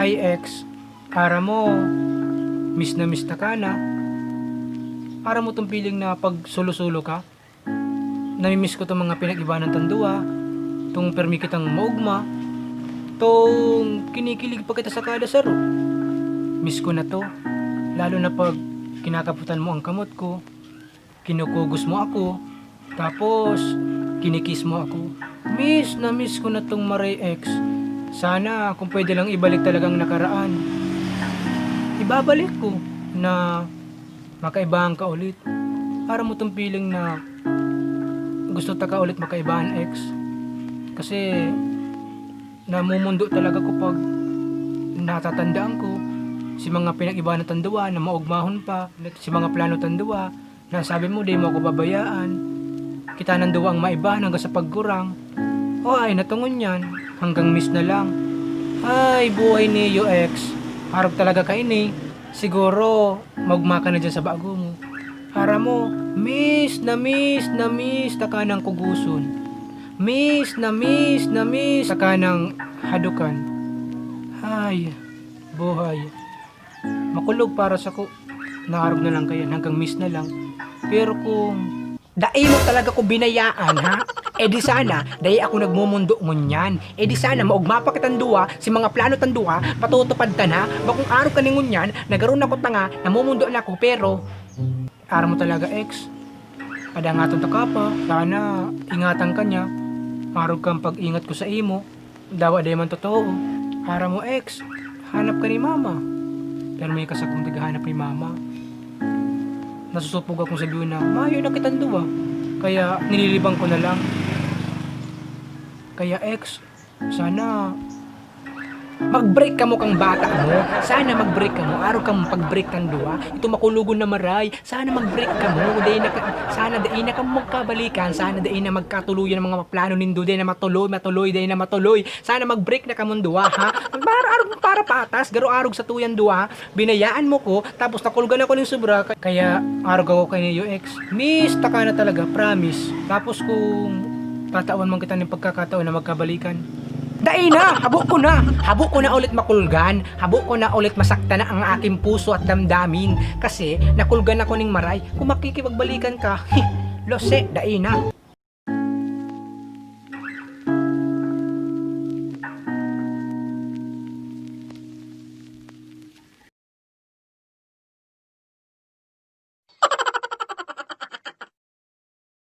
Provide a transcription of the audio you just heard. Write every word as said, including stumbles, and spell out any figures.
Ay, ex, aram mo, miss na miss ta ka na. Aram mo tong feeling na pag solo-solo ka? Nami-miss ko tong mga pinag-ibanan tang duwa, tong permi kitang maogma, tong kinikilig pa kita sa kada saro. Miss ko na to, lalo na pag kinakaputan mo ang kamot ko, kinukugos mo ako, tapos kinikiss mo ako. Miss na miss ko na tong maray, ex. Sana kung pwede lang ibalik talaga ang nakaraan. Ibabalik ko na makaibahan ka ulit. Aram mo tong feeling na gusto ta ka ulit makaibahan, ex. Kasi namumundo talaga ko pag natatandaan ko si mga pinag-ibanan tang duwa na maogmahon pa, si mga plano tang duwa na sabi mo, "Di mo ako babayaan." Kita nang duwa ang maibahan hanggang sa pagkurang. O ay, natungon yan. Hanggang miss na lang. Ay, buhay niyo, ex. Arog talaga ka ini. Siguro, maugma ka na dyan sa bago mo. Aram mo, miss na miss na miss ta ka nang kuguson. Miss na miss na miss ta ka nang hadukan. Ay, buhay. Makulog para sako. Naarog na lang kayan, hanggang miss na lang. Pero kung dai mo talaga ko binayaan, ha? Eh di sana, dai ako nagmumundo ngunyan. Eh di sana, maugma pa kitang duwa, si mga plano tang duwa, matutupad ta na. Bakong arog ka ni ngunyan, nagaro na ko tanga, namumundo na ko, pero aram mo talaga, ex. Padangaton ta ka pa, sana ingatan ka niya. Arog kang pag-ingat ko sa imo. Dawa di man totoo. Aram mo, ex, hanap ka ni mama. Pero may kasakong naghahanap ni mama. Nasusupog akong sabihin na, "Mayo na kitang duwa." Kaya nililibang ko na lang. Kaya, ex, sana mag-break kamo kang bata mo. Sana mag-break kamo. Arog kang pag-break kang duwa. Ito makulogon na maray. Sana mag-break kamo. Dai na ka, sana dai na kamo magkabalikan. Sana dai na magkatuloyan ang mga plano nindo. Dai na matuloy, matuloy, dai na matuloy. Sana mag-break na kamong duwa, ha? Para arog, para patas, garo arog sa tuyang duwa, ha? Binayaan mo ko, tapos nakulgan ako ning sobra, ka-, kaya arog ako kaiyo, ex. Miss ta ka na talaga, promise. Tapos kung tatawan man kita ning pagkakataon na magkabalikan, dai na! Habo ko na! Habo ko na ulit makulgan. Habo ko na ulit masaktan na ang aking puso at damdamin. Kasi nakulgan ako ning maray. Kung makikipagbalikan ka, lose, dai na.